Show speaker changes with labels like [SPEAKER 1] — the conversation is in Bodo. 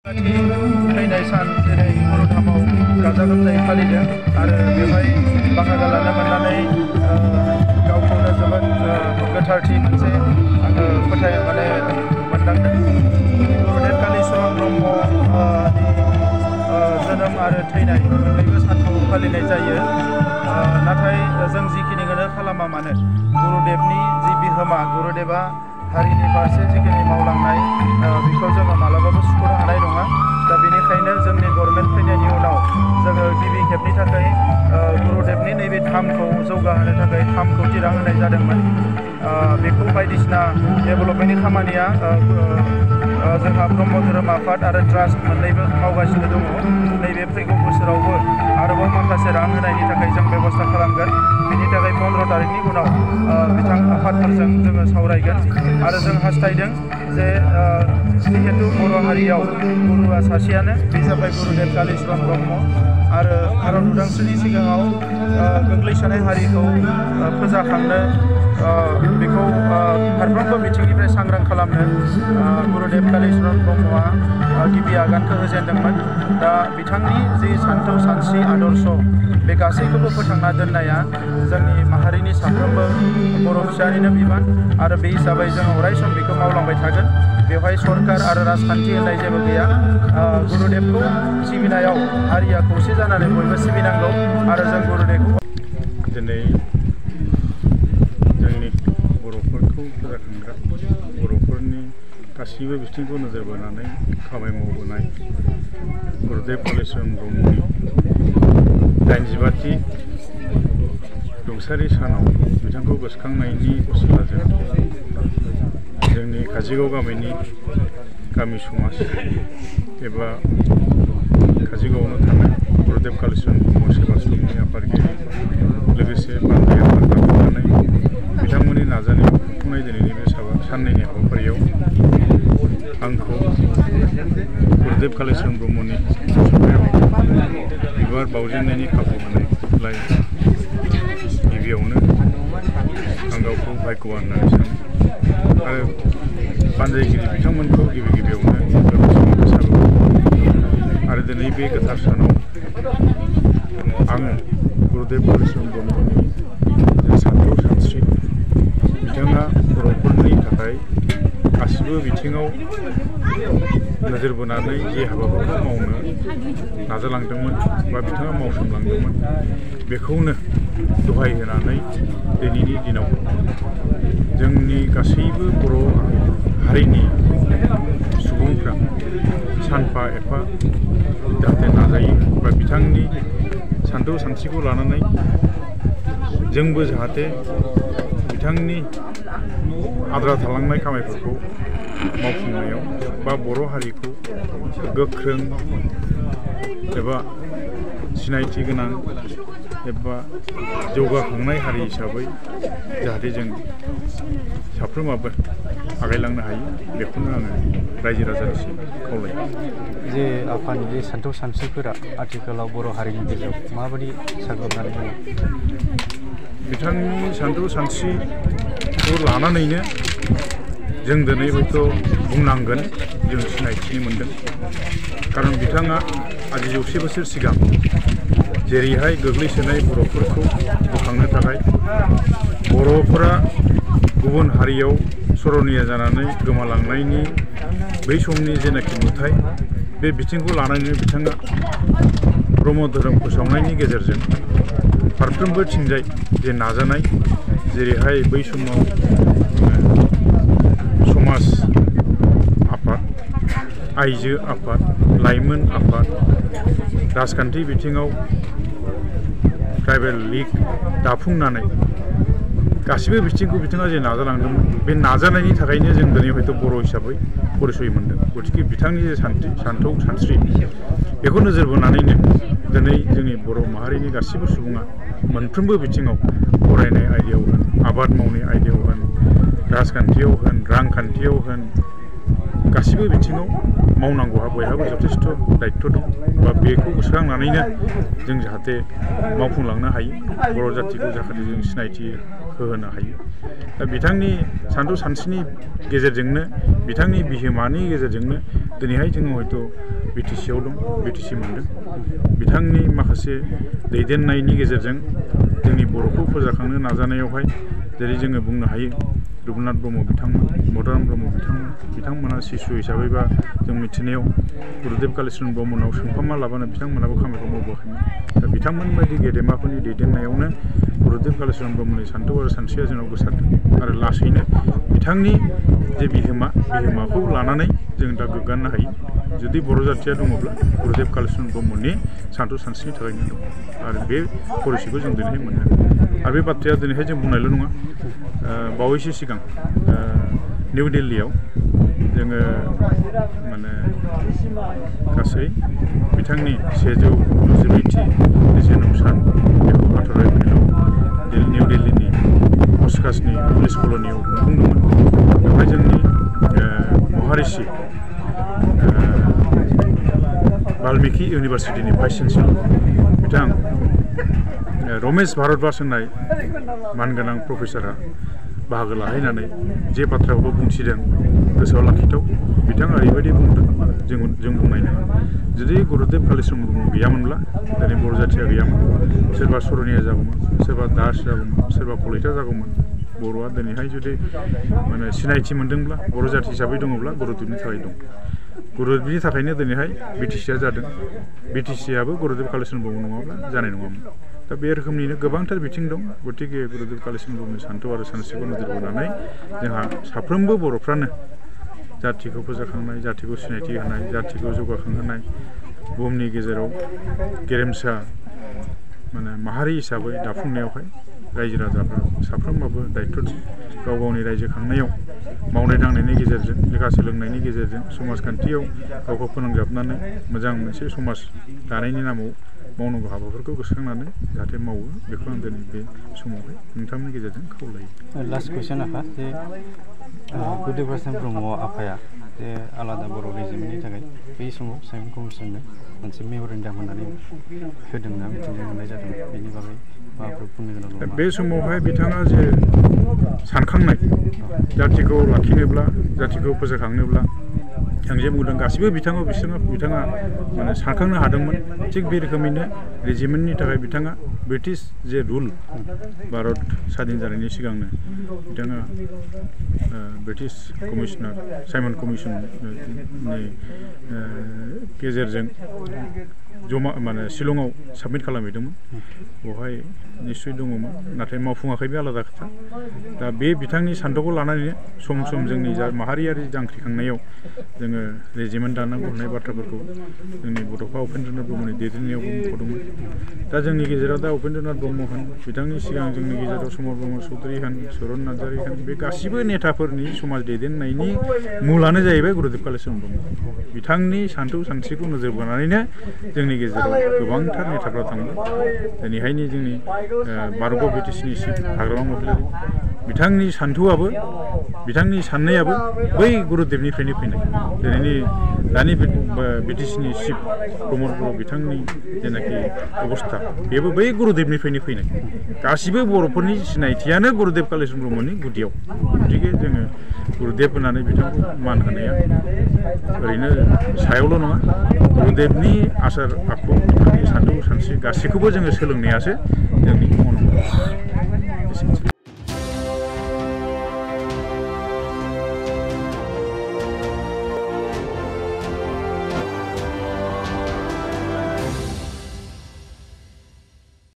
[SPEAKER 1] फैनाय सान जेरै बर'धामाव गाजा गोमजायै फालिदों आरो बेवहाय बाहागो लानो मोननानै गावखौनो जोबोद गोथारथि मोनसे आङो मोनदांदों। गुरुदेव कालीचरण ब्रह्मनि जोनोम आरो थैनाय मोननैबो सानखौ फालिनाय जायो। नाथाय जों जिखिनिखौनो खालामा मानो गुरुदेवनि जि बिहोमा, गुरुदेवा हारिनि फारसे जिखिनि मावलांनाय बेखौ जोङो मालाबाबो सुख'नो हानाय नङा। दा बेनिखायनो जोंनि गभर्नमेन्ट फैनायनि उनाव जोङो गिबि खेबनि थाखाय गुरुदेवनि नैबे धामखौ जौगाहोनो थाखाय धामखौ थिरां होनाय जादोंमोन। बेखौ बायदिसिना डेभेलपमेन्टनि खामानिया जोंहा ब्रह्म धोरोम आफाद आरो ट्रास्ट मोननैबो मावगासिनो दङ। नैबे फैगौ बोसोरावबो आरोबाव माखासे रां होनायनि थाखाय जों बेब'स्था खालामगोन। बेनि थाखाय 15 तारिखनि उनाव बिथां आफादफोरजों जोङो सावरायगोन आरो जों हास्थायदों जे जिहेतु बर' हारियाव गुरुआ सासेयानो, बे जाबाय गुरुदेव कालीचरण ब्रह्म आरो भारत उदांस्रिनि सिगाङाव गोग्लैसोनाय हारिखौ फोजाखांनो बेखौ फारफ्रोमबो बिथिंनिफ्राय सांग्रां खालामनो गुरुदेव कालीचरण ब्रह्मआ गिबि आगानखौ होजेनदोंमोन। दा बिथांनि जि सानथौ सानस्रि आदर्श बे गासैखौबो फोथांना दोननाया जोंनि माहारिनि साफ्रोमबो बर' फिसानिनो बिबान आरो बे हिसाबै जों अराय सम बेखौ मावलांबाय थागोन। बेवहाय सरकार आरो राजखान्थि होननाय जेबो गैया। गुरुदेवखौ सिबिनायाव हारिया खौसे जानानै बयबो सिबिनांगौ आरो जों गुरुदेवखौ
[SPEAKER 2] दिनै जोंनि बर'फोरखौ फोजाखांग्रा, बर'फोरनि गासैबो बिथिंखौ नोजोर बोनानै खामानि मावबोनाय गुरुदेव कालीचरण ब्रह्मनि 85थि रुंसारि सानाव बिथांखौ गोसोखांनायनि असिलाजों जोंनि काजिगाव गामिनि गामि समाज एबा काजिगावआवनो थानाय गुरुदेव कालीचरण ब्रह्म सेबाश्रमनि आफादगिरि लोगोसे बान्दाया दाफुंनानै बिथांमोननि नाजानायाव खुंफुंनाय दिनैनि बे साननैनि हाबाफारियाव आंखौ गुरुदेव कालीचरण ब्रह्मनि सभायाव बिबार बावजेननायनि खाबु होनायलाय गिबियावनो आं गावखौ भाग्यवान होननानै सानो आरो बानजायगिरि बिथांमोनखौ गिबियावनो आरो दिनै बे गोथार सानाव आङो गुरुदेव कालीचरण ब्रह्मनि सानथौ सानस्रि, बिथाङा बर'फोरनि थाखाय गासिबो बिथिङाव नोजोर बोनानै जे हाबाफोरखौ मावनो नाजालांदोंमोन बा बिथाङा मावसोमलांदोंमोन बेखौनो दहाय होनानै दिनैनि दिनाव जोंनि गासैबो बर' हारिनि सुबुंफ्रा सानफा एफा जाहाथे नाजायो बा बिथांनि सानथौ सानस्रिखौ लानानै जोंबो जाहाथे बिथांनि आद्रा थालांनाय खामानिफोरखौ मावफुंनायाव बा बर' हारिखौ गोख्रों एबा सिनायथि गोनां एबा जौगाखांनाय हारि हिसाबै जाहाथे जों साफ्रोमाबो आगायलांनो हायो, बेखौनो आङो रायजो राजानिसिम खावलायो।
[SPEAKER 3] जे आफानि बे सानथौ सानस्रिफोरा आथिखालाव बर' हारिनि गेजेराव माबायदि साग्लोबनानै दङ?
[SPEAKER 2] बिथांनि सानथौ सानस्रिखौ लानानैनो जों दिनै हयथ' बुंनांगोन जों सिनायथि मोनदों। खारन बिथाङा आजि 100 बोसोर सिगां जेरैहाय गोग्लैसोनाय बर'फोरखौ बोखांनो थाखाय बर'फोरा गुबुन हारियाव सर'निया जानानै गोमालांनायनि बै समनि जेनाखि नुथाय, बे बिथिंखौ लानानै बिथाङा ब्रह्म धोरोम फोसावनायनि गेजेरजों फारफ्रोमबोथिंजाय जे नाजानाय, जेरैहाय बै समाव समाज आफाद, आइजो आफाद, लाइमोन आफाद, राजखान्थि बिथिङाव ट्राइबेल लिग दाफुंनानै गासिबो बिथिंखौ बिथाङा जे नाजालांदोंमोन, बे नाजानायनि थाखायनो जों दिनै हयथ' बर' हिसाबै परिचय मोन्दों। गतिके बिथांनि जे सानथौ सानस्रि बेखौ नोजोर बोनानैनो दिनै जोंनि बर' माहारिनि गासिबो सुबुङा मोनफ्रोमबो बिथिङाव फरायनाय आयदायाव होन, आबाद मावनाय आयदायाव होन, राजखान्थियाव होन, रांखान्थियाव होन, गासिबो बिथिङाव मावनांगौहा बयहाबो जथेस्थ' दायित्व दं बा बेखौ गोसोखांनानैनो जों जाहाथे मावफुंलांनो हायो, बर' जातिखौ जाहाथे जों सिनायथि होहोनो हायो। दा बिथांनि सानथौ सानस्रिनि गेजेरजोंनो, बिथांनि बिहोमानि गेजेरजोंनो दिनैहाय जोङो हयथ' BTC आव दं BTC मोनदों बिथांनि माखासे दैदेननायनि गेजेरजों जोंनि बर'खौ फोजाखांनो नाजानायावहाय जेरै जोङो बुंनो हायो रुपनाथ ब्रह्म बिथांमोन मदाराम ब्रह्म बिथांमोना शिशु हिसाबैबा जों मिथिनायाव गुरुदेव कालीचरण ब्रह्मनाव सोंफामा लाबानो बिथांमोनाबो खामानिखौ मावबोआखैमोन दा बिथांमोन बायदि गेदेमाफोरनि दैदेननायावनो गुरुदेव कालीचरण ब्रह्मनि सान्थौ आरो सानस्रिया जोंनाव गोसारदों आरो लासैनो बिथांनि जे बिहोमाखौ लानानै जों दा गोग्गानो हायो जुदि बर' जाथिया दङब्ला गुरुदेव कालीचरण ब्रह्मनि सान्थौ सानस्रिनि थाखायनो दं आरो बे परिसिखौ जों दिनैहाय मोनदों आरो बे बाथ्राया दिनैहाय जों बुंनायल' नङा बावैसो सिगां निउ दिल्लीयाव जोङो माने गासै बिथांनि 192थि जोनोम सान बेखौ हाथर एप्रिलाव निउ दिल्लीनि अस्कासनि पुलिस कल'नियाव खुंफुंदोंमोन बेवहाय जोंनि महारिषि वाल्मीकि इउनिभार्सिटिनि भाइस चेन्सेलर बिथां रमेश भारद्वाज होननाय मानगोनां प्रफेसरा बाहागो लाहैनानै जे बाथ्राखौ बुंथिदों गोसोआव लाखिथाव बिथाङा ओरैबायदि बुंदों जों बुंनाय नङा जुदि गुरुदेव कालीचरण ब्रह्म गैयामोनब्ला दिनै बर' जाथिया गैयामोन सोरबा सरनिया जागौमोन सोरबा दास जागौमोन सोरबा कलिता जागौमोन बर'आ दिनैहाय जुदि माने सिनायथि मोनदोंब्ला बर' जाथि हिसाबै दङब्ला गुरुदेवनि थाखाय दं गुरुदेवनि थाखायनो दिनैहाय BTC आ जादों BTC आबो गुरुदेव कालीचरण ब्रह्म नङाब्ला जानाय नङामोन दा बे रोखोमनिनो गोबांथार बिथिं दं गतिके गुरुदेव कालीचरण ब्रह्मनि सान्थौ आरो सानस्रिखौ नोजोर बोनानै जोंहा साफ्रोमबो बर'फ्रानो जाथिखौ फोजाखांनाय जाथिखौ सिनायथि होनाय जाथिखौ जौगाखांहोनाय बुहुमनि गेजेराव गेरेमसा माने माहारि हिसाबै दाफुंनायावहाय रायजो राजाफ्रा साफ्रोमबाबो दायित्व दं गाव गावनि रायजो खांनायाव मावनाय दांनायनि गेजेरजों लेखा सोलोंनायनि गेजेरजों समाजखान्थियाव गावखौ फोनांजाबनानै मोजां मोनसे समाज दानायनि नामाव मावनांगौ हाबाफोरखौ गोसोखांनानै जाहाथे मावो बेखौ आं दिनै बे समावहाय नोंथांमोननि गेजेरजों खावलायो
[SPEAKER 3] लास्ट कुइसन आफा जे गुरुदेव कालीचरण ब्रह्म आफाया जे आलादा बर' रिजिमनि थाखाय बै समाव साइमन कमिसननो मोनसे मेम'रेन्डाम होननानै होदोंना मिथिनो मोननाय जादों बेनि बागै माबाफोर बुंनो गोनां दं
[SPEAKER 2] बे समावहाय बिथाङा जे सानखांनाय जाथिखौ लाखिनोब्ला जाथिखौ फोजाखांनोब्ला आं जे बुंदों गासिबो बिथाङा माने सानखांनो हादोंमोन थिग बे रोखोमैनो रेजिमेन्टनि थाखाय बिथाङा ब्रिटिश जे रुल भारत स्वाधीन जानायनि सिगांनो बिथाङा ब्रिटिश कमिशनार साइमन कमिसननि गेजेरजों जमा माने शिलंआव साबमिट खालामहैदोंमोन बेवहाय निश्चय दङमोन नाथाय मावफुङाखै बे आलादा खोथा दा बे बिथांनि सान्थौखौ लानानैनो सम सम जोंनि जा माहारियारि जांख्रिखांनायाव जोङो रेजिमेन्ट दानांगौ होननाय बाथ्राफोरखौ जोंनि बड'फा उपेन्द्रनाथ ब्रह्मनि दैदेननायावबो मख'दोंमोन दा जोंनि गेजेराव दा उपेन्द्रनाथ ब्रह्म होन बिथांनि सिगां जोंनि गेजेराव समर ब्रह्म चौधुरी होन चरन नार्जारी होन बे गासिबो नेताफोरनि समाज दैदेननायनि मुलानो जाहैबाय गुरुदेव कालीचरण ब्रह्म बिथांनि सान्थौ सानस्रिखौ नोजोर बोनानैनो जोंनि गेजेराव गोबांथार नेताफ्रा थांबाय दिनैहायनि जोंनि बारग' BTCनि चिफ हाग्रामा महिलारि बिथांनि सान्थौआबो बिथांनि साननायाबो बै गुरुदेवनिफ्रायनो फैनाय दिनैनि दानि BTCनि चिफ प्रमद बर' बिथांनि जेनाखि अबस्था बेबो बै गुरुदेवनिफ्रायनो फैनाय गासिबो बर'फोरनि सिनायथियानो गुरुदेव कालीचरण ब्रह्मनि गुदियाव गतिके जोङो गुरुदेव होननानै बिथांखौ मान होनाया ओरैनो सायावल' नङा गुरुदेवनि आसार आखु बिथांनि सान्थौ सानस्रि गासैखौबो जोङो सोलोंनायासो जोंनि मावनांगौ।